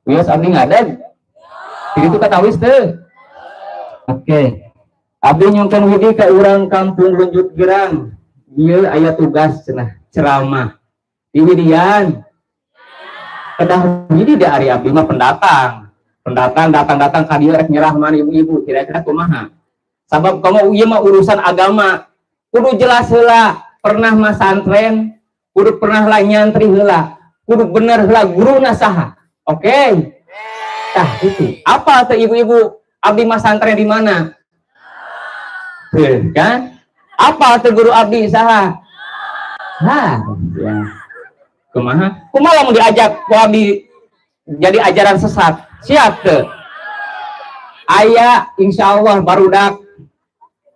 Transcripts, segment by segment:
Wios abdi ngadeg. Jadi itu katawis teu. Oke. Abdi nyungkeun widi ka urang Kampung Lunjuk Girang. Ieu aya tugas cenah ceramah. Diwidian. Kedah widi di ari abdi mah pendatang. Pendatang datang-datang ka dieu rek nyerah mana ibu-ibu, kira-kira kumaha? Sabab kamu ieu mah urusan agama. Kudu jelas heula, pernah masantren, kudu pernah lah nyantri heula, kudu bener heula guruna saha. Oke. Tah itu. Apa tuh ibu-ibu? Abdi masantren di mana? Tuh, kan? Apa tuh guru abdi saha? Nah, ya. Kumaha? Kumaha lamun diajak ku abdi jadi ajaran sesat? Siap tuh. Aya insya Allah barudak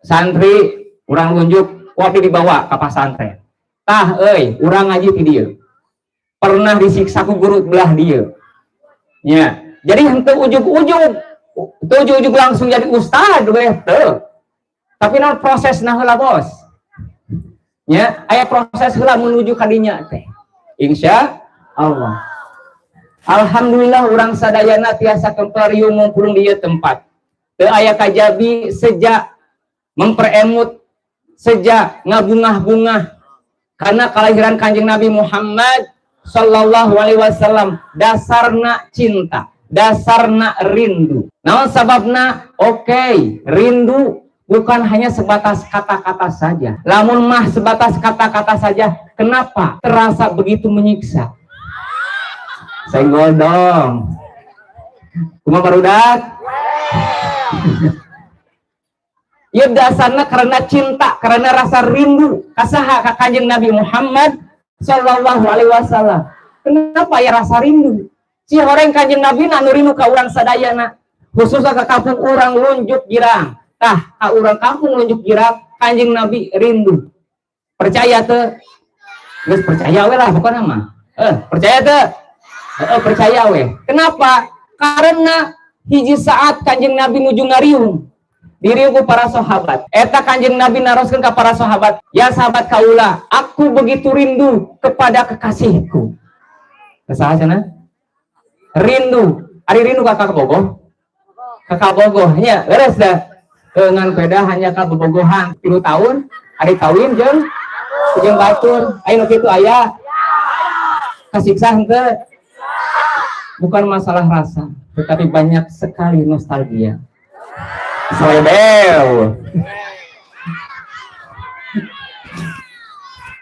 santri urang Lunjuk ku abdi dibawa ka pasantren. Tah euy, urang ngaji ti dieu. Pernah disiksa ku guru belah dieu. Ya. Jadi henteu ujug-ujug, teu ujug-ujug langsung jadi ustad we teu. Tapi naon proses nah heula, Bos. Ya, aya proses heula menuju ka dinya teh. Insya Allah. Alhamdulillah urang sadayana tiasa kempel riung ngumpul di ieu tempat. Teu aya kajabi sejak memperemut, sejak ngabungah-bungah karena kelahiran Kanjeng Nabi Muhammad sallallahu alaihi wasallam, dasarna cinta, dasarna rindu. Naon sababna? Oke, rindu bukan hanya sebatas kata-kata saja. Lamun mah sebatas kata-kata saja, kenapa terasa begitu menyiksa? Senggol dong. Kumaha, barudak? Ya, dasarnya karena cinta, karena rasa rindu. Kasaha? Ka Kanjeng Nabi Muhammad sallallahu alaihi wasallam. Kenapa ya rasa rindu? Sihoreng Kanjeng Nabi na nu rindu ka urang sadayana, khususnya ke kampung urang Lunjuk Girang. Tah, ka urang kampung Lunjuk Girang Kanjeng Nabi rindu. Percaya teu? Geus percaya we lah pokoknya mah. Percaya teu? Percaya we. Kenapa? Karena hiji saat Kanjeng Nabi nuju ngariung diriung ku para sahabat. Eta Kanjeng Nabi naroskeun ka para sahabat, "Ya sahabat kaula, aku begitu rindu kepada kekasihku." Saha cenah? Rindu. Ari rindu ka kabogoh? Ka kabogoh nya, leres dah. Dengan beda hanya ka bobogohan 3 tahun, ari kawin jeung jeung batur. Aya nu kitu aya? Kasiksa henteu? Bukan masalah rasa, tetapi banyak sekali nostalgia. Selebel.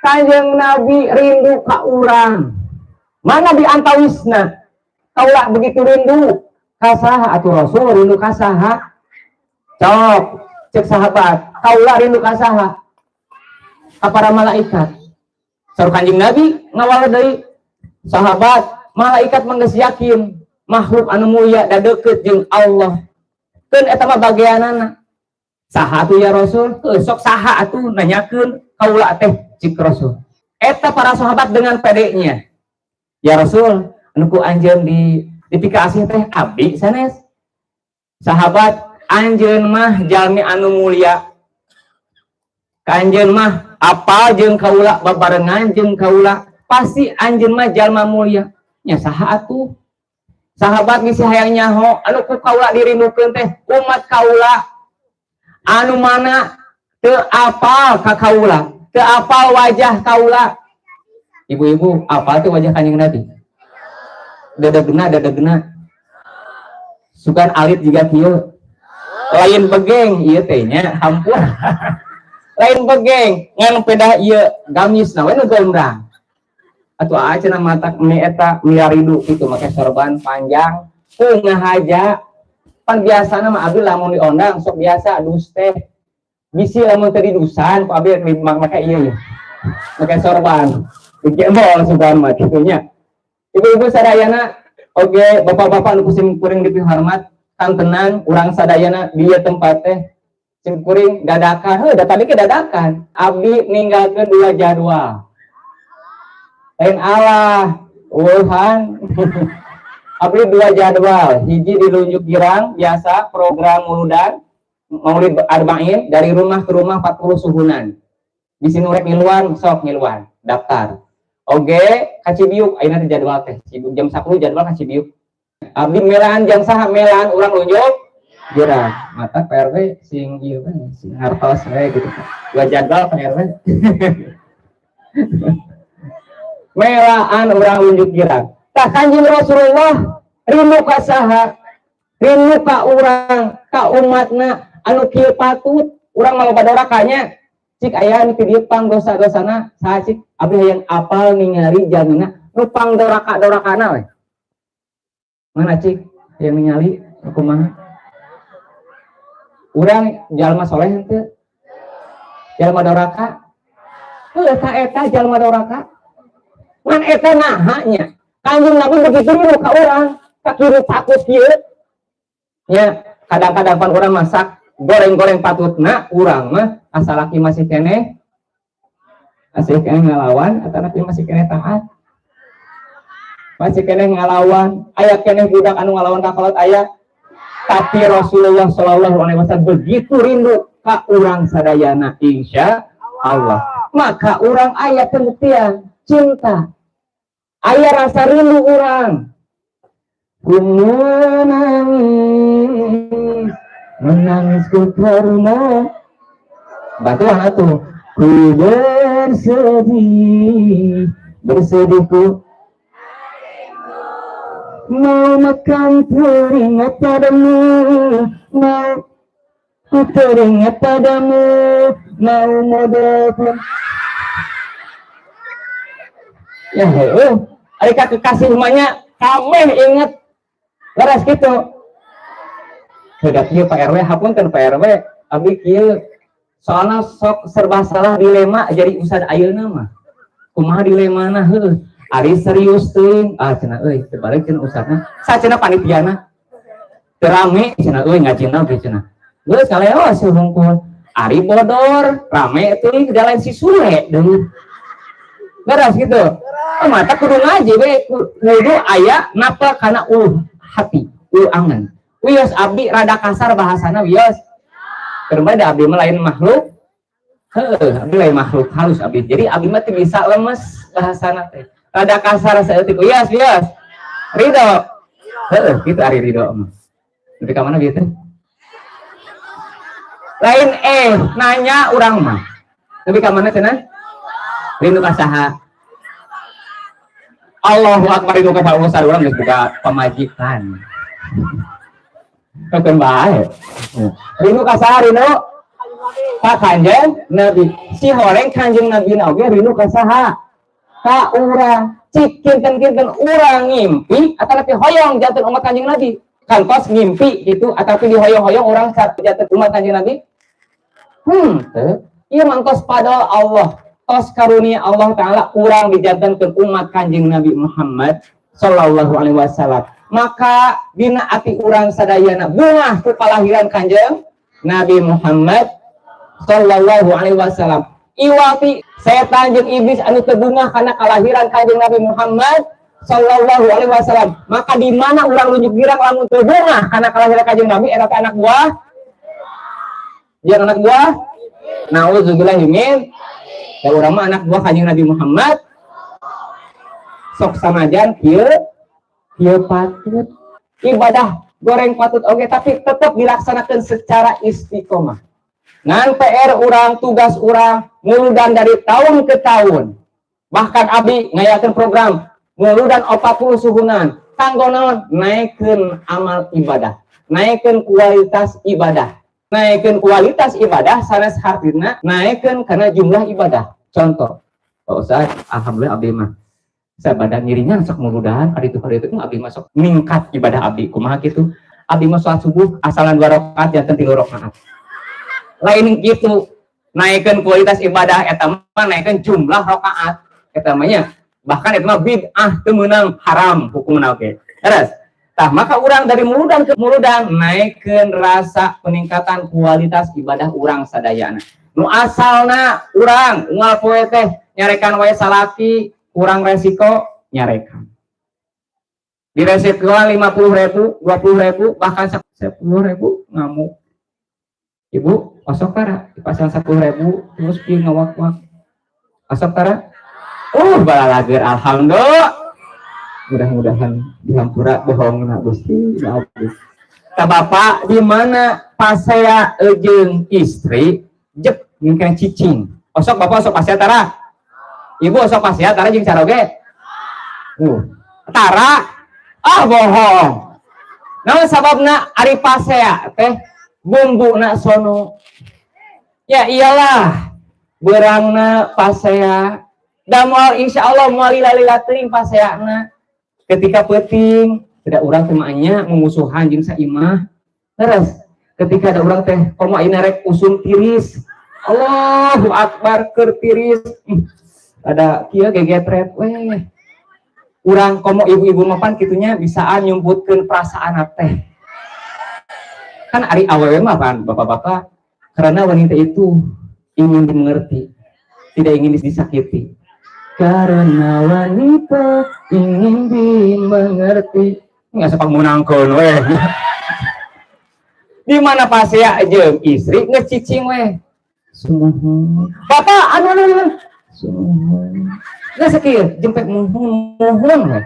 Kanjeng Nabi rindu ka urang. Mana di antawisna? Kaula begitu rindu. Kasaha atuh Rasul rindu kasaha? Cok, cek sahabat, kaula rindu kasaha? Ka para malaikat. Saur Kanjeng Nabi ngawal deui, sahabat, malaikat mah geus yakin makhluk anu mulia da deukeut jeung Allah. Keun eta mah bagianana. Saha atuh ya Rasul? Heuh, sok saha atuh nanyakeun kaula teh, cik Rasul. Eta para sahabat dengan pedenya. Ya Rasul, anu ku anjeun di dipikaasih teh abdi sanes? Sahabat, anjeun mah jalmi anu mulia. Ka anjeun mah apal jeung kaula, babarengan jeung kaula, pasti anjeun mah jalma mulia. Nya saha atuh? Sahabat ngisi hayang nyaho, anu ku kaula dirindukeun teh umat kaula anu mana teu apal ka kaula, teu apal wajah kaula. Ibu-ibu, apal teu wajah Kanjeng Nabi? Dadegna, dadegna. Sugan alit juga kieu. Lain begeng ieu teh nya, hampura. Lain begeng, ngan pedah ieu gamis na we nu gondrang. Atuh aa cenah matak mie eta miaridu kitu make sorban panjang ku ngahaja. Pan biasana mah abdi lamun diondang sok biasa dus teh, bisi lamun teu didusan ku abdi make ieu ya, make sorban dijebol sugan mah kitu nya. Ibu-ibu sadayana oge bapak-bapak nu sim kuring dipihormat, kan tenang urang sadayana di ieu tempat teh sim kuring dadakan heuh da tadi ke dadakan abdi ninggalkeun dua jadwal. Lain Allah wuhan, abdi dua jadwal, hiji di Lunjuk Girang biasa program muludan Maulid Arba'in dari rumah ke rumah 40 suhunan. Di sini rek ngiluan sok ngiluan daftar. Oge ka Cibiuk ayeuna teh jadwal teh Cibiuk jam 10 jadwal ka Cibiuk. Abdi melaan jang saha? Melaan urang Lunjuk Girang. Mata Pak RW sing ieu we, sing ngartos we gitu. Dua jadwal Pak RW. Melaan urang Lunjuk Girang. Tah, Kanjeng Rasulullah rindu ka saha? Rindu ka urang, ka umatna anu kieu patut. Urang mah loba dorakanya. Cik, aya nu ti dieu pang dosa-dosana saha, cik? Abdi hayang apal ningali jalmina nu pang doraka-dorakana we. Mana, cik, yang ningali kumaha? Urang jalma soleh henteu? Jalma doraka? Heuh, eta eta jalma doraka. Ngan eta naha nya? Kanjeng Nabi begitu rindu ka urang, ka kieu patut kieu. Nya, kadang-kadang pan urang masak goreng-goreng patutna urang mah asal laki masih keneh ngalawan atau laki masih keneh taat, masih keneh ngalawan, aya keneh budak anu ngalawan ka kolot aya. Tapi Rasulullah Shallallahu Alaihi Wasallam begitu rindu ka urang sadayana. Insya Allah maka urang aya pembuktian cinta, aya rasa rindu urang. Ku menangis, menangisku karena batuan atuh. Ku bersedih, bersedihku. Mau makan teringat padamu, mau ku teringat padamu, mau model pun. Ya heueuh, ari ka kekasih mah kabeh inget. Leres gitu. Sudah kieu, Pak RW, hapunten Pak RW, abdi kieu soalnya sok serba salah, dilema jadi ustad ayeuna mah. Kumaha dilemana heueuh? Ari serius teuing, ah cenah euy, terbalik cenah ustadna. Sa cenah panitiana? Teu rame cenah euy ngajina oge cenah. Geus kaleos hungkul. Ari bodor, rame teuing, da lain si Sule deui. Beres gitu. Oh, mata kudu ngaji we, kudu aya napa kana ulu hati, ulu angan. Wios, abdi rada kasar bahasana, wios. Keur da abdi mah lain makhluk. Heuh, abdi lain makhluk halus abdi. Jadi abdi mah teu bisa lemes bahasana teh. Rada kasar saeutik. Wios, wios. Ridho. Heuh, kitu ari ridho mah. Nepi ka mana bieu teh? Lain nanya urang mah. Nepi ka mana cenah? Rindu ka saha? Allahu Akbar, rindu ka Pak Ustad, urang geus boga pamajikan. Keun bae. Rindu ka saha, rindu? Ka Kanjeng Nabi. Si horeng Kanjeng Nabi na oge rindu ka saha? Ka urang. Cik, kinten-kinten urang ngimpi atau lebih hoyong janten umat Kanjeng Nabi? Kantos ngimpi gitu atau dihoyong-hoyong urang saat janten umat Kanjeng Nabi? Teu. Ieu mah tos padahal Allah, tos karunia Allah Ta'ala urang dijantenkeun umat Kanjeng Nabi Muhammad Sallallahu Alaihi Wasallam. Maka dina ati urang sadayana bungah ku kalahiran Kanjeng Nabi Muhammad Sallallahu Alaihi Wasallam. Iwati setan jeung iblis anu teu bungah karena kalahiran Kanjeng Nabi Muhammad Sallallahu Alaihi Wasallam. Maka di mana urang Lunjuk Girang lamun teu bungah karena kalahiran Kanjeng Nabi, eta teh anak buah. Jangan anak buah. Nauzubillah min. Ya, urang mah anak buah Kanjeng Nabi Muhammad. Sok sanajan kieu kieu patut, ibadah goreng patut oke, tapi tetap dilaksanakan secara istiqomah. Ngan PR urang, tugas urang muludan dari tahun ke tahun. Bahkan abdi ngayakeun program muludan 40 suhunan kanggo naon? Naikkeun amal ibadah, naikkeun kualitas ibadah. Naikkeun kualitas ibadah sanes hartina naikkeun karena jumlah ibadah. Contoh, Pak Ustaz, alhamdulillah abdi mah saya badan ngiringan sok muludan kaditu kaditu, abdi masuk ningkat ibadah abdi kumaha gitu. Abdi mah sholat subuh asalan dua rakaat janten tilu rakaat. Lain gitu naikkan kualitas ibadah, eta mah naikkan jumlah rakaat eta mah nya. Bahkan eta mah bid'ah, teu meunang, haram hukumna oge. Terus tah, maka urang dari muludan ke muludan naikkan rasa peningkatan kualitas ibadah urang sadayana. Nu asalna urang unggal poe teh nyarekan wae salaki, kurang resiko nyarekan, di resiko 50 ribu, 20 ribu, bahkan 10 ribu ngamuk. Ibu osok tara dipasang 10 ribu terus pieu ngawak-wak? Osok tara? Balalager, alhamdulillah. Mudah-mudahan dihampura bohong na, Gusti, maaf. Ka bapak di mana pasea jeung istri jek mungkin cicing. Osok bapak osok pasea tara? Ibu osok pasea tara jeung caroge? Tara? Ah, bohong. Naon sababna? Ari pasea teh bumbuna sono. Ya iyalah, berangna pasea da moal, insya Allah moal lila-lila teuing paseana. Ketika peuting tidak urang teh maanya memusuhan jeung saimah. Terus ketika ada orang teh komo ayeuna rek usum tiris, Allahu Akbar, keur tiris, ada kieu gegetret weh urang. Komo ibu-ibu mapan kitunya, bisaan nyumputkeun perasaan teh kan. Ari awewe mah kan, bapak-bapak, karena wanita itu ingin dimengerti, tidak ingin disakiti. Karena wanita ingin dimengerti, nggak sepak menangkeun weh. Di mana pasea jeung istri ngecicing weh, sumuhun bapak, anu anu anu, sumuhun. Nggak sakieu jempek, muhun muhun weh.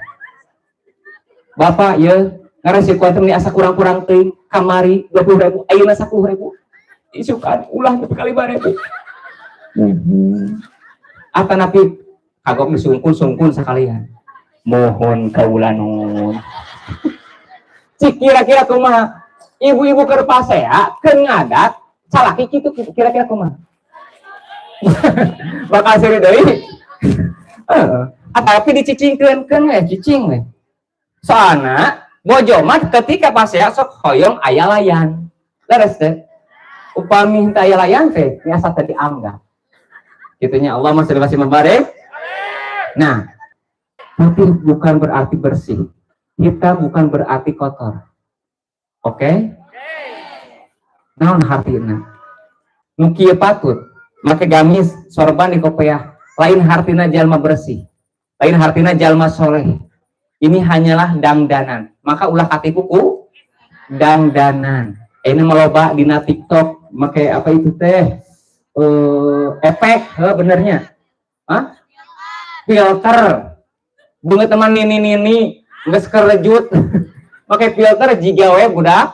Bapak ye ngarasikuan teh asa kurang-kurang teuing. Kamari 20.000, ayeuna 10.000, isukan ulah nepi ka 5.000. Apa napi kagok disungkun-sungkun sekalian, mohon kaula nun. Cik, kira-kira kumaha ibu-ibu keur pasea, keur ngadat salaki kitu, kira-kira kumaha? Bakal seuri deui. Heeh, tapi dicicingkeun keun we, cicing we. Soalna bojo mah ketika pasea sok hoyong aya layan. Leres teh? Upami henteu aya layan teh biasa teh dianggap gitunya. Allah masih masih membarik. Nah, putih bukan berarti bersih, hitam bukan berarti kotor. Oke, okay? Naon hartina nu kieu? Patut make gamis, sorban di kopiah, lain hartina jalma bersih, lain hartina jalma soleh. Ini hanyalah dangdanan. Maka ulah katipu ku dangdanan. Ini meloba dina TikTok make apa itu teh, efek he, benernya. Hah? Filter bunga teman nini nini geus kerejut pakai filter, jiga we budak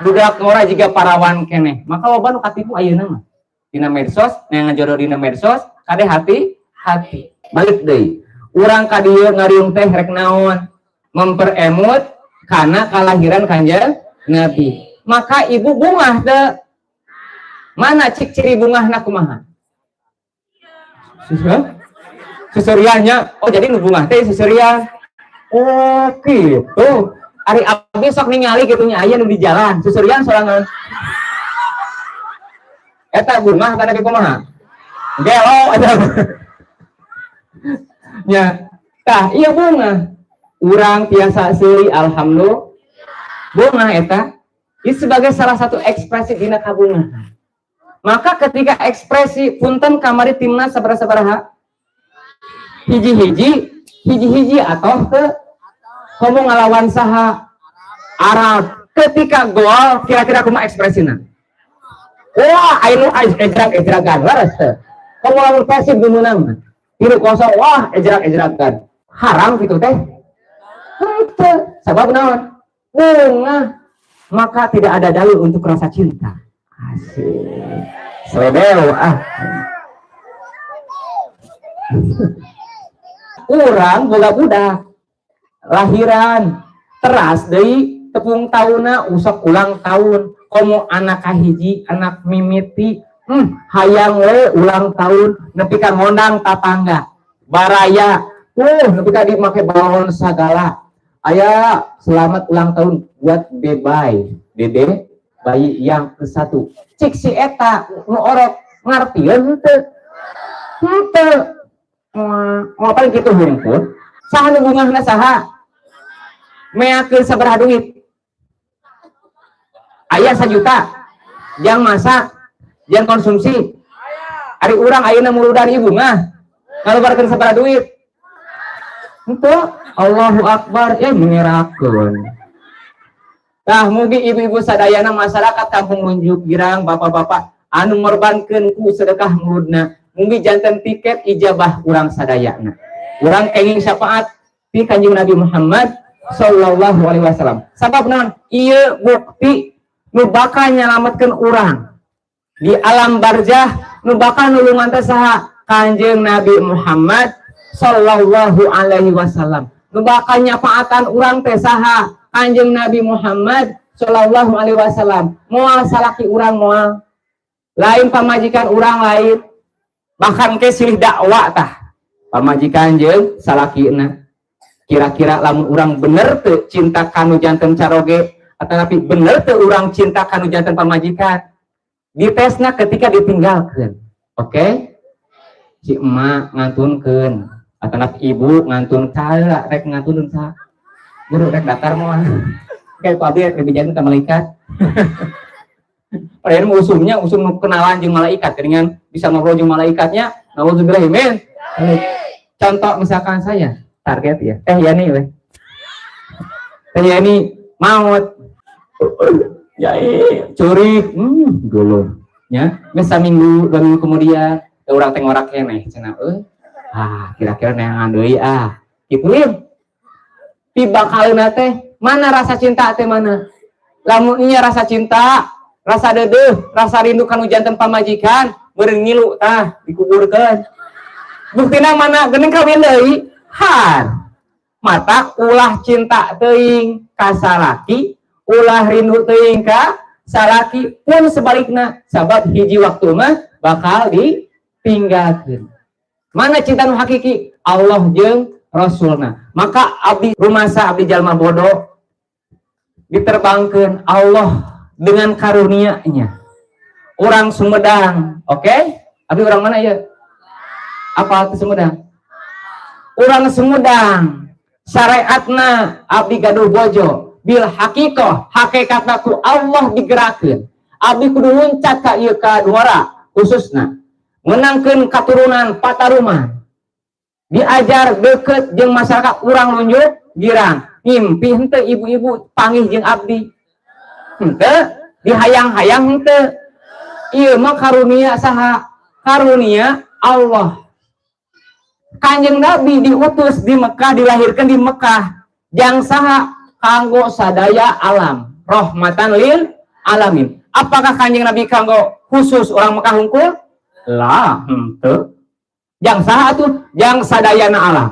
budak ngora, jiga parawan keneh. Maka loba nu katipu ayeuna mah dina medsos, yang ngajodoh dina medsos. Kade, hati hati. Balik deui, urang ka dieu ngariung teh rek naon? Memperemut karena kalahiran Kanjeng Nabi. Maka ibu bungah teu? Mana cik ciri bungahna kumaha? Seuseuriannya. Oh, jadi nu bungah teh seuseurian. Oh, gitu. Ari abdi sok ningali kitu nya, aya nu di jalan seuseurian sorangan. Eta bungah kana kumaha? Gelo eta nya. Tah, iya bungah. Urang tiasa seuri, alhamdulillah, bungah eta. Ini sebagai salah satu ekspresi dina kabungahan. Maka ketika ekspresi, punten, kamari timnas sabaraha-sabaraha? Hiji-hiji, hiji-hiji atau ke komo ngalawan saha? Arab. Ketika gol, kira-kira kumaha ekspresina? Wah, anu ejrak-ejrakan, leres teu? Komo lamun Persib nu meunang mah 3-0, wah, ejrak-ejrakan. Haram gitu teh? Henteu. Sabab naon? Bungah. Maka tidak ada dalil untuk rasa cinta. Asik. Seledeo ah. Urang boga budak lahiran, teras deui tepung tauna, usok ulang tahun. Komo anak kahiji, anak mimiti, hayang we ulang tahun nepi ka ngondang tatangga, baraya, nepi ka dimake balon sagala. Aya selamat ulang tahun buat bebay, dede bayi yang ke satu. Cik si eta nu orok, ngartieun henteu? Henteu. Mau paling kitu hungkul. Saha nu bungahna? Saha meakeun sabaraha duit? Aya 1 juta jang masak, jang konsumsi? Ari urang ayeuna muludan, ibu mah ngaluarkeun sabaraha duit? Henteu. Allahu Akbar ya, mengerakeun. Tah, mugi ibu-ibu sadayana, masyarakat Kampung Nunjuk Girang, bapak-bapak anu ngorbankeun ku sedekah muludna, mugi janten tiket ijabah urang sadayana. Urang kenging syafaat Ti Kanjeng Nabi Muhammad sallallahu alaihi wasallam. Sabab naon? Ieu bukti nu bakal nyalametkeun urang di alam barzah, nu bakal nulungan teh saha? Kanjeng Nabi Muhammad sallallahu alaihi wasallam. Nu bakal nyapaatan urang teh saha? Kanjeng Nabi Muhammad sallallahu alaihi wasallam. Moal salaki urang, moal lain pamajikan urang, lain bahkan ke silih dakwah tah pamajikan jeung salakina. Kira-kira lamun urang bener teu cinta kanu janten caroge atau tapi bener teu urang cinta kanu janten pamajikan, ditesna ketika ditinggalkan. Oke, okay? Si emak ngantunkeun atau ibu ngantun kala rek ngantun sa guru rek daftar moal kayak ku abdi rek dibejakeun ka malaikat. Padahal usumnya usum nu kenalan jeung malaikat dengan bisa ngobrol jeung malaikatnya. Nauzubillah min. Contoh misalkan saya target ya Teh Yani weh. Teh Yani maut ya curi dulu ya bisa minggu 2 minggu kemudian urang teh ngorak keneh cenah euy, ah kira-kira neangan deui ah kitu. Lim pibakaleuna teh mana rasa cinta teh mana? Lamun nya rasa cinta, rasa dedeh, rasa rindu kanu janten pamajikan, meureun ngilu tah dikuburkeun. Buktina mana? Geuning kawin deui. Han mata ulah cinta teuing ka salaki, ulah rindu teuing ka salaki pun sebaliknya, sabab hiji waktu mah bakal ditinggalkeun. Mana cinta nu hakiki? Allah jeung Rasulna. Maka abdi rumasa abdi jalma bodoh diterbangkeun Allah dengan karunia-Nya. Orang Sumedang, oke? Okay? Abdi orang mana ya? Apa itu Sumedang? Orang Sumedang, syariatna abdi gaduh bojo, bil hakikoh, hakikatna ku Allah digerakkeun. Abdi kudu luncat ka ieu ka duara khususna. Menangkeun katurunan pataruman. Diajar deket jeung masyarakat urang Lunjuk Girang. Ngimpi henteu ibu-ibu panggih jeung abdi? Henteu, dihayang-hayang henteu. Ieu mah karunia saha? Karunia Allah. Kanjeng Nabi diutus di Mekah, dilahirkan di Mekah. Jang saha? Kanggo sadaya alam, rahmatan lil alamin. Apakah Kanjeng Nabi kanggo khusus orang Mekah hungkul? Lah, henteu. Jang saha tuh? Jang sadayana alam.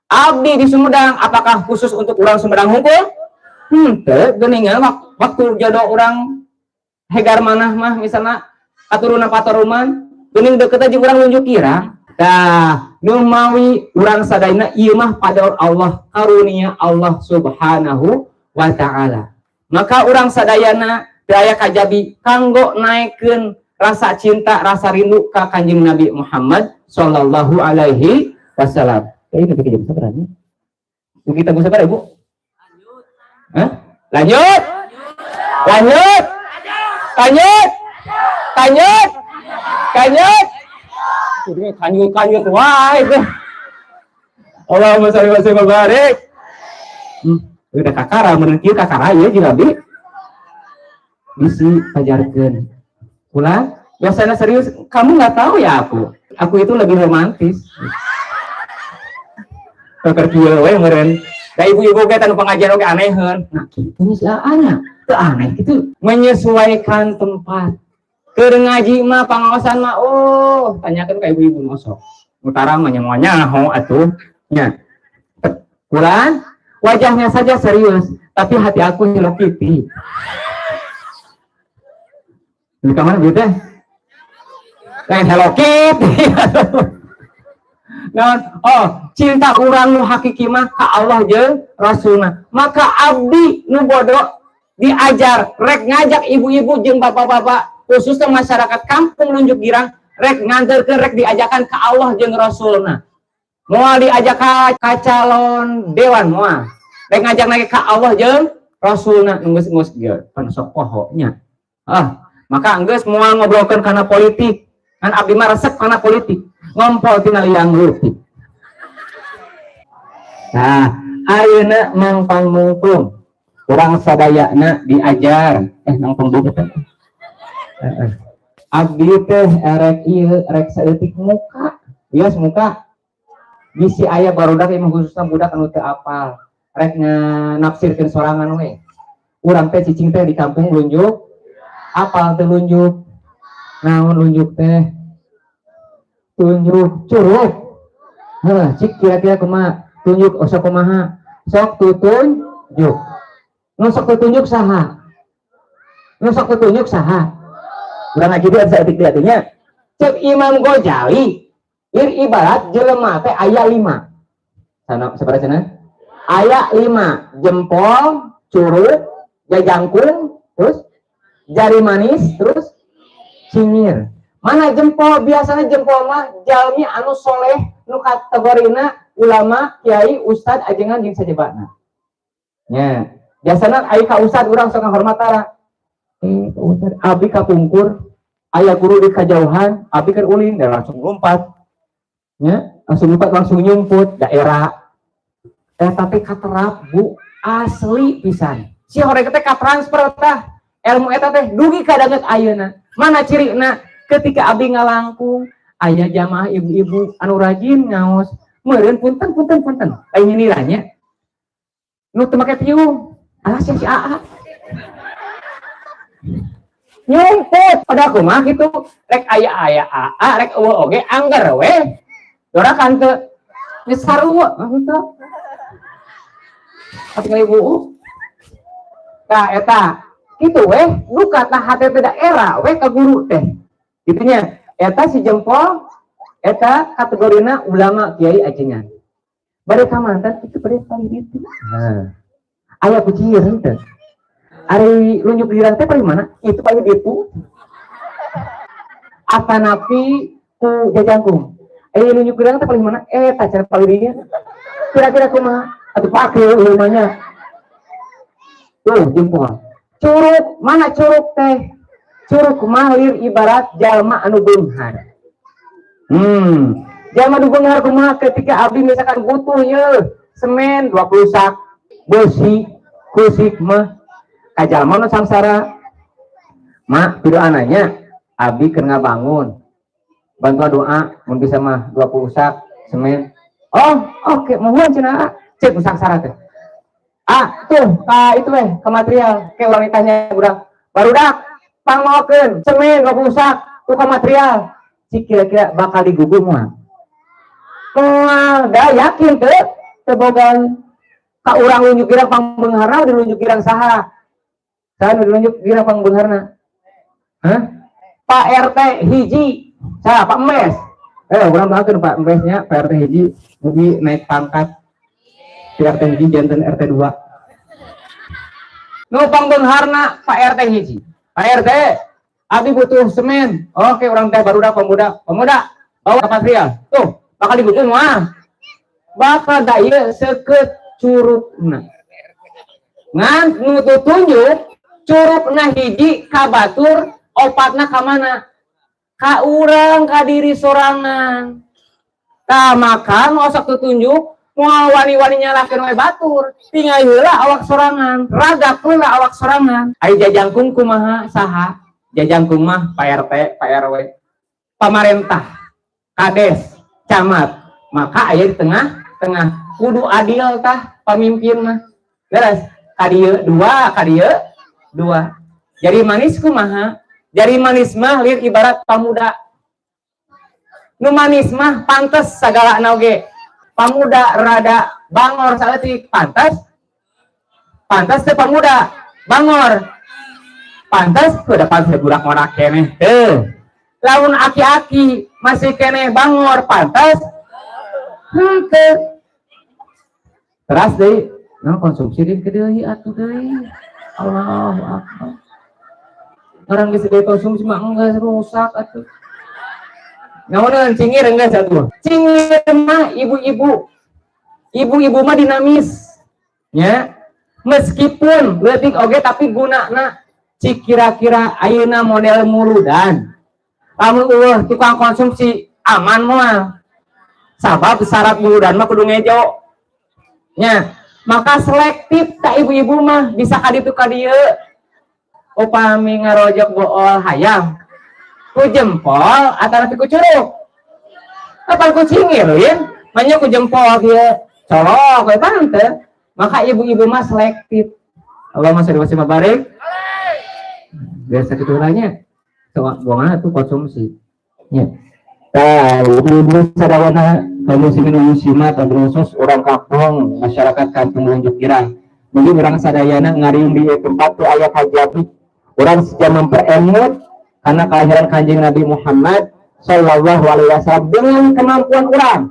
Abdi di Sumedang, apakah khusus untuk orang Sumedang hungkul? Henteu, geuningan waktu jodoh orang Hegar Manah mah misalnya katurunan pataruman, geuning deket aja urang Lunjuk Girang. Tah, nu mawi urang sadayana ieu mah pada Allah, karunia Allah Subhanahu wa taala. Maka urang sadayana teu aya kajabi kanggo naekkeun rasa cinta, rasa rindu ka Kanjeng Nabi Muhammad sallallahu alaihi wasallam. Ini ketika jam sabaraha? Kita tunggu sabar, Ibu. Hah? Lanjut. Lanjut. Lanjut. Lanjut. Lanjut. Kanyut kanyut wae itu. Allahumma sholli wa sallim wa barik. Udah kakara meureun kieu kakara ieu jeung abdi. Bisi pajarkeun. Ulah, biasanya serius, kamu nggak tahu ya aku. Aku itu lebih romantis. Tuker kieu we meureun. Da ibu-ibu ge tanu pengajian oge aneheun. Nah, kitu nya si Aa. Teu aneh gitu. Menyesuaikan tempat. Keur ngaji mah pangaosan mah oh, tanyakeun ka ibu-ibu nu osok. Utara mah nya moal nyaho atuh nya. Kurang wajahnya saja serius, tapi hati aku Hello Kitty. Di kamar gitu teh. Lain Hello Kitty. Nah, oh, cinta urang nu hakiki mah ka Allah jeung Rasulna. Maka abdi nu bodoh diajar rek ngajak ibu-ibu jeung bapak-bapak khususnya masyarakat kampung Lunjuk Girang rek nganterkeun, rek diajakan ke Allah jeung Rasulna. Moal diajak ka calon dewan, moal. Rek ngajak lagi ka Allah jeung Rasulna, geus geus ge pan sok poho nya. Ah, maka geus moal ngobrolkeun kana politik. Kan abdi mah resep kana politik. Ngompol tina liang leutik. Nah, ayeuna mangpang mungpung. Urang sadayana diajar nangpang buku teh. Heeh. Abdi teh erek ieu rek saeutik muka. Bias muka. Bisi aya barudak emang, khususnya budak anu teu apal, rek nafsirkeun sorangan we. Urang teh cicing teh di kampung lunjuk, apal teh lunjuk? Naon lunjuk teh? Tunjuk curug. Heuh, cik kira-kira kumaha tunjuk? Oh, sok kumaha? Sok tutunjuk. Nu sok tutunjuk saha? Nu sok tutunjuk saha? Urang ngaji dia saeutik dia nya. Cek Imam Ghazali, ir ibarat jelema teh aya lima. Sana sabaraha cenah? Aya lima: jempol, curug, jajangkung, terus jari manis, terus cingir. Mana jempol? Biasanya jempol mah jalmi anu soleh, nu kategorina ulama, kiai, ustad, ajengan jeung sajabana. Nya, biasana aya ka ustad urang sok ngahormat tara. Eh, ka ustad, abi kapungkur aya guru di kajauhan, abi keur ulin dan langsung lompat. Nya, langsung lompat, langsung nyumput daerah. Eh, tapi katerap, Bu, asli pisan. Si horeng teh katransfer tah ilmu eta teh dugi ka danget ayeuna. Mana cirina? Ketika abdi ngalangkung aya jamaah ibu-ibu anu rajin ngaos, meureun, punten, punten, punten, lain nyindiranya, nu teu make piung, alah si si AA nyumput. Pada aku mah gitu, rek aya aya AA, rek euweuh oge angger we dorakan teu geus sarua gitu. Tapi ibu. Tah, eta kitu weh, duka tah hate teh daerah weh ka guru teh. Gitu nya. Eta si jempol eta kategorina ulama, kiai, ajengan. Bade ka mantan itu bade paling ditu. Nah. Aya kucing teh. Ari lunjuk girang teh paling mana? Itu paling ditu. Atanapi ku jajangkung. Eh, lunjuk girang teh paling mana? Eh, cara paling dinya. Kira-kira kumaha? Atuh pake ilmunya. Tuh jempol. Curug, mana curug teh? Curug mah lir ibarat jalma anu beunghar. Jalma anu beunghar kumaha? Ketika abdi misalkan butuh ye semen 20 sak, besi kusik mah ka jalma nu sangsara. Mak, pidoananya abdi keur ngabangun. Bantuan doa mun bisa mah 20 sak semen. Oh, oke, mohon cenah. Cek nu sangsara teh. Ah, tuh, ka itu weh, ke material. Kayak orang ditanya budak. Barudak, pangmaokeun semen 20 sak, tuh ke material. Cik kira-kira bakal digugu moal? Moal, dah yakin teu? Teu boga ka urang lunjuk girang pangbeungharna, dilunjuk girang saha? Saha nu dilunjuk girang pangbeungharna? Hah? Pak RT hiji. Saha? Pak Mes. Eh, urang doakeun Pak Mesnya, Pak RT hiji mugi naik pangkat. Di RT hiji janten RT 2. Nu pangbeungharna Pak RT hiji. Pak RT, abdi butuh semen. Oke, orang teh barudak pemuda. Pemuda, bawa ke material. Tuh, bakal digugu mah. Bakal da ieu seukeut curugna. Ngan nu tunjuk curugna hiji ka batur, opatna ka mana? Ka urang, ka diri sorangan. Tah, maka nu osok tutunjuk moal wani-wani nyalahkeun we batur, tinggal heula awak sorangan, ragak heula awak sorangan. Ari jajangkung kumaha, saha? Jajangkung mah Pak RT, Pak RW, pamarentah, kades, camat. Maka aya di tengah-tengah kudu adil tah pamimpin mah. Beres, kadieu dua, kadieu dua. Jari manis kumaha? Jari manis mah lir ibarat pamuda. Nu manis mah pantes sagala oge. Pamuda rada bangor saeutik pantas, pantas teh pamuda bangor pantas? Udah pantas budak ngora keneh teu. Lamun aki-aki masih keneh bangor pantas henteu? Teras deui nah konsumsi deui ke deui atuh deui. Allahu akbar, orang geus konsumsi mah enggak rusak atuh. Naon cingir? Enggak satu. Cingir mah ibu-ibu. Ibu-ibu mah dinamis. Ya. Meskipun leutik oge tapi gunana. Cik kira-kira ayeuna model muludan. Lamun euweuh tukang konsumsi aman moal? Sabab syarat muludan mah kudu ngejo. Nya, maka selektif ka ibu-ibu mah, bisa ka ditu ka dieu. Upami ngarojok bool hayam ku jempol atau ku curug apa ku cingir? Lin Manya ku jempol kieu. Colok we tante. Maka ibu-ibu mah selektif. Allahumma sholli wa sallim wa barik. Biasa kitu nanya. Sok buangan tuh konsumsi. Ya. Tah, ibu-ibu sadayana kaum muslimin muslimat, khusus orang kampung, masyarakat Kampung Lunjuk Girang. Mungkin orang sadayana ngariung di tempat tuh aya kajabi. Orang sejak memperemut karena kelahiran Kanjeng Nabi Muhammad Sallallahu Alaihi Wasallam dengan kemampuan orang.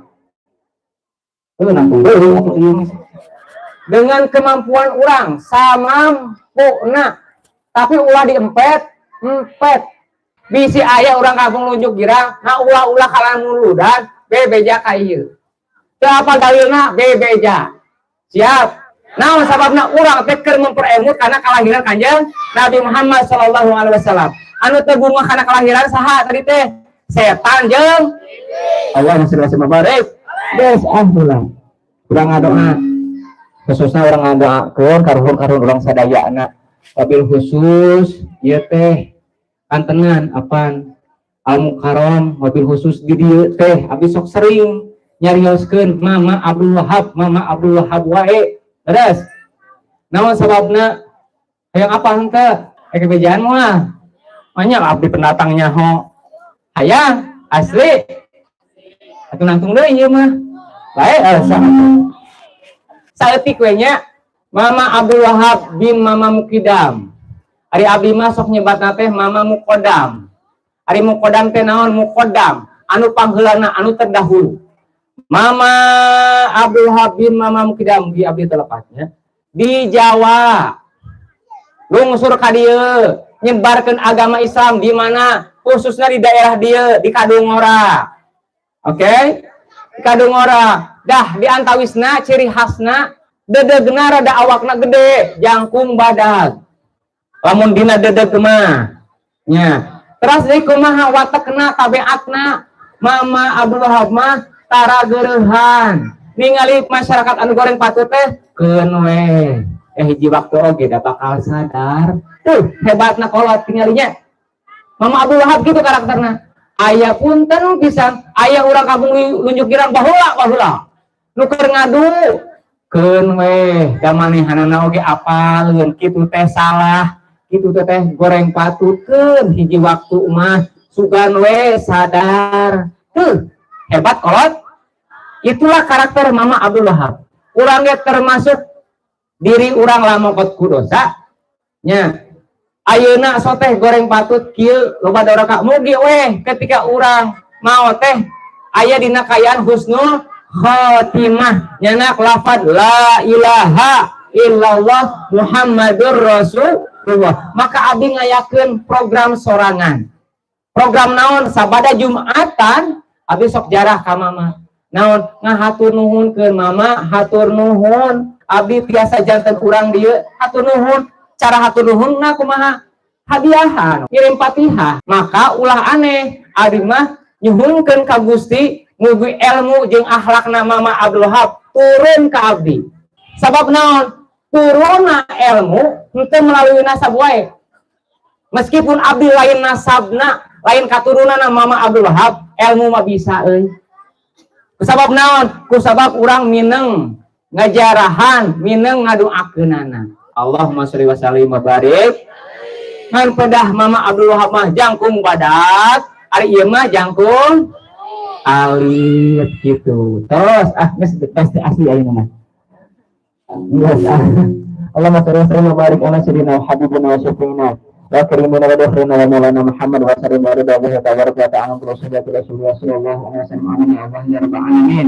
Dengan kemampuan orang samampuna, tapi ulah diempet empet. Bisi aya orang kampung Lunjuk Girang nah ulah-ulah kalah muludan bebeja ka ieu teu apa dalilna, bebeja siap. Nah, sababna urang teh keur memperemut karena kelahiran Kanjeng Nabi Muhammad Sallallahu Alaihi Wasallam. Anu teu bungah karena kelahiran saha tadi teh? Setan jeung Allah masih masih barik. Geus ah ulah. Urang ngadoa. Khususnya urang ngadoakeun karuhun-karuhun urang sadayana. Wabil khusus ieu teh kantenan apan Al Mukarram, wabil khusus di dieu teh abdi sok sering nyarioskeun Mama Abdul Wahab, Mama Abdul Wahab wae. Terus, naon sababna? Hayang apa henteu? Eh, kebejaan mah. Banyak abdi pendatangnya ho. Hayang asli. Atuh nangtung deui ieu mah. Bae asa. Saeutik we nya Mama Abdul Wahab bin Mama Mukidam. Ari abdi mah sok nyebatna teh Mama Mukodam. Ari Mukodam teh naon? Mukodam, anu pangheulana, anu terdahulu. Mama Abdul Wahab bin Mama Mukidam di abdi telepatnya di Jawa. Lungsur ka dieu, nyebarkeun agama Islam di mana? Khususnya di daerah dieu, di Kadungora. Oke? Okay? Di Kadungora. Dah di antawisna ciri khasna dedegna rada awakna gede, jangkung badag. Lamun dina dedeg mah. Nya. Terus deui kumaha watekna, tabiatna Mama Abdul Wahab mah tara geureuhan. Ningali masyarakat anu goreng patut teh keun we. Eh, hiji waktu oge da bakal sadar. Tuh hebatna kolot tingalinya. Mama Abdul Wahab gitu karakterna. Aya punten pisan, aya urang kampung Lunjuk Girang baheula baheula. Nu keur ngadu keun we, da manehanana oge apaleun kitu teh salah. Kitu teh teh goreng patutkeun, hiji waktu mah sugan we sadar. Tuh, hebat kolot. Itulah karakter Mama Abdul Wahab. Urang ge termasuk diri urang lamokot ku dosa. Nya. Ayeuna soteh goreng patut kieu loba doraka, mugi weh ketika urang mau teh aya dina kaayaan husnul khotimah, nyanak lafad la ilaha illallah Muhammadur Rasulullah. Maka abdi ngayakeun program sorangan, program naon? Sabada Jumatan abdi sok jarah ka mama. Naon? Ngahatur nuhun ke mama, hatur nuhun abdi tiasa janten urang dieu, hatur nuhun. Cara hatur nuhun na kumaha? Hadiahan, ngirim Fatihah. Maka ulah aneh, abdi mah nyuhunkeun ka Gusti mugi ilmu jeung akhlakna Mama Abdul Wahab turun ka abdi. Sabab naon? Turunna ilmu henteu melalui nasab wae. Meskipun abdi lain nasabna, lain katurunanna Mama Abdul Wahab, ilmu mah bisa euy. Kusabab naon? Kusabab urang mineng ngajarahan, mineng ngadoakeunana. Allahumma sholli wa sallim wa barik. Ngan pedah Mama Abdul Wahab mah jangkung badak, ari ieu mah jangkung alit gitu. Terus ah geus pasti asli ayeuna mah. Geus ah. Allahumma sholli wa sallim wa barik ala sayyidina wa habibina wa syafi'ina wa karimina wa dakhrina wa maulana Muhammad wa sallim wa ridha wa tabaraka wa ta'ala Rasulullah sallallahu alaihi wasallam. Allah ya rabbal alamin.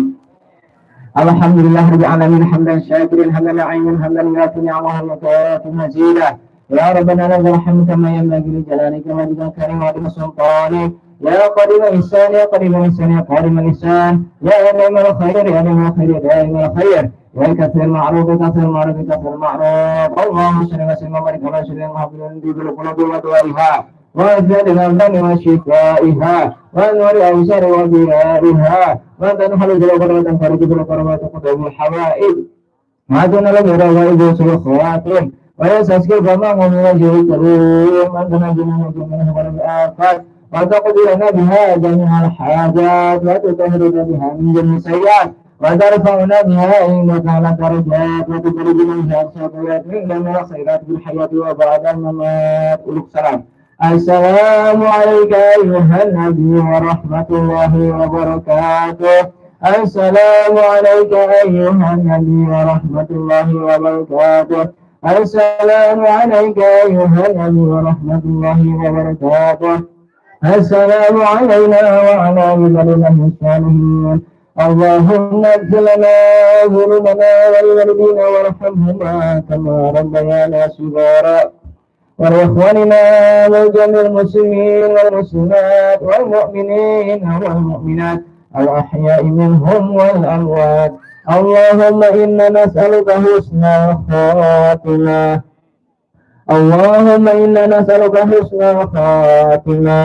Alhamdulillah rabbil alamin, hamdan syakirin, hamdan la'imin, hamdan yuafi ni'amahu wa tu'ati mazida. Ya Rabbana lakal hamdu kama yanbaghi li jalalika wa li karim wa li sultanik. Ya qadim ihsan, ya qadim ihsan, ya qadim ihsan, ya ni'mal khair, ya ni'mal khair, ya ni'mal khair, ya katsir ma'ruf, katsir ma'ruf, katsir ma'ruf. Allahumma shalli wa sallim wa barik ala sayyidina Muhammadin bil qulubi wa du'aiha wa zalil abdani wa shifaiha wa nuri awsar wa diyaiha wa tanhalu bil wa tanfariju bil wa taqdamu hawaid ma duna lam yara wa ibu sul khawatim wa yasaskil kama min wajhi karim wa tanajina min wa afat wa taqdi lana biha jami'al hajat wa tutahhiruna biha min jami'i sayyi'at. وترفعنا بها عندك على الدرجات وتبلغنا بها أقصى من الخيرات في الحياة وبعد الممات. Uluk salam. السلام عليك أيها النبي ورحمة الله وبركاته. السلام عليك أيها النبي ورحمة الله وبركاته. السلام عليك أيها النبي ورحمة الله وبركاته. السلام علينا وعلى عباد الله الصالحين. اللهم اغفر لنا ذنوبنا ولوالدينا وارحمهما كما ربيانا صغارا، ولإخواننا وجميع المسلمين والمسلمات والمؤمنين والمؤمنات الأحياء منهم والأموات. اللهم إنا نسألك حسن الخاتمة. اللهم إنا نسألك حسن الخاتمة.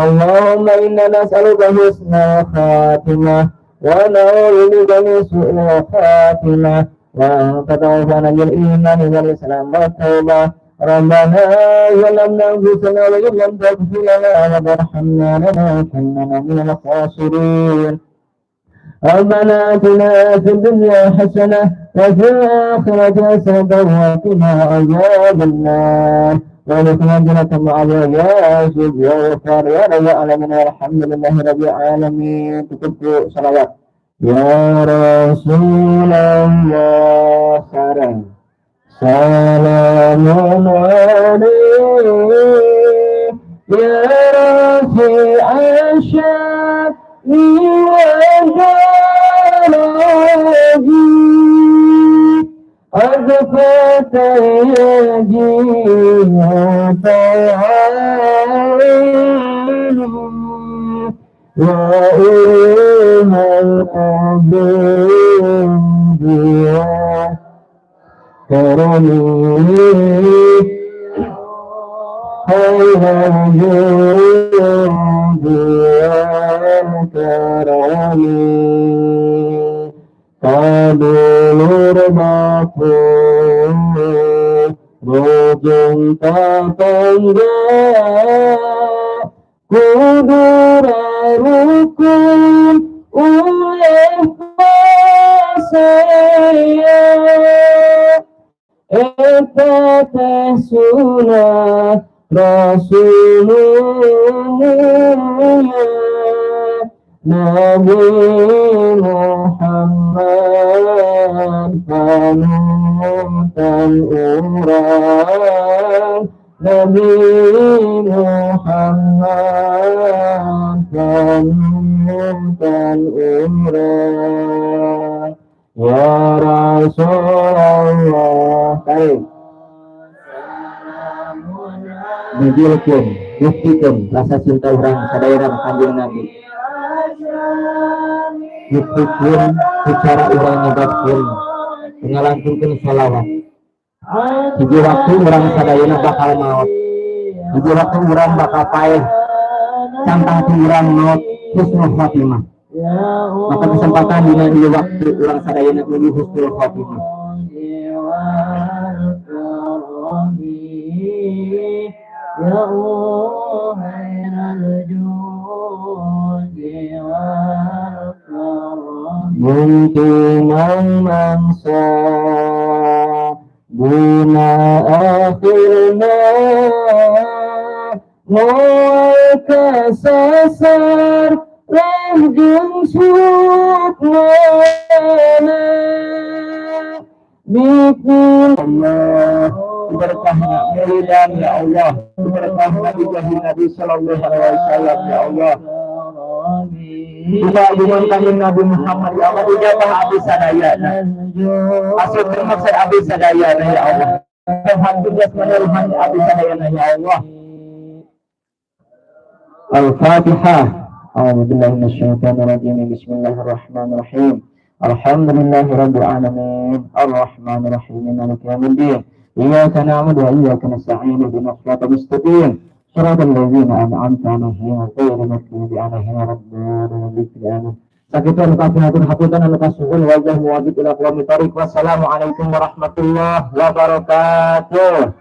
اللهم إنا نسألك حسن الخاتمة ونعوذ بك من سوء الخاتمة، وأنت توفنا بالإيمان والإسلام والتوبة. ربنا ظلمنا أنفسنا وإن لم تغفر لنا وترحمنا لنكونن من الخاسرين. ربنا آتنا في الدنيا حسنة وفي الآخرة حسنة وقنا عذاب النار، وادخلنا الجنة مع الياسب يا يا رب العالمين، والحمد لله رب العالمين. Tutup salawat. يا رسول الله سلام سلام عليك، يا رفيع الشأن والدرج، أضفت يجيء عيني وأم الحبيب كرمي، خير الجود والكرم، Kadulur batur rujung tetangga, kudu rukun oleh saya, eta teh sunah Rasulullah Nabi Muhammad, panutan urang Nabi Muhammad, panutan urang, Ya Rasulullah. Baik. Nujulkeun, buktikeun rasa cinta urang sadayana ka Kanjeng Nabi. Buktikeun secara urang nyebatkeun, ngalantunkeun sholawat. Hiji waktu urang sadayana bakal maot. Hiji waktu urang bakal paeh. Cantang ti urang maot husnul khatimah. Maka kesempatan dina ieu waktu urang sadayana menuju husnul khatimah. يا خير الجود والكرم. Mungkin mangsa dina akhirna moal kasasar lanjung sukmana bikin Allah berkahna maulidan, ya Allah, berkahna bijahi Nabi sallallahu alaihi wasallam, ya Allah. Juga hubungan kanjeng Nabi Muhammad, ya Allah, ijabah abdi sadayana. Asupkeun maksud abdi sadayana, ya Allah. Tuhan tugas menyuruhan abdi sadayana, ya Allah. Al-Fatihah. أعوذ بالله من الشيطان الرجيم. بسم الله الرحمن الرحيم. الحمد لله رب العالمين، الرحمن الرحيم، مالك يوم الدين. إياك نعبد وإياك نستعين، اهدنا الصراط المستقيم، صراط الذين أنعمت عليهم غير المغضوب عليهم ولا الضالين. آمين. Sakitu anu kapihatur hapunten anu kasuhun wallahul muwaffiq ila aqwamit thoriq. Wassalamualaikum warahmatullahi wabarakatuh.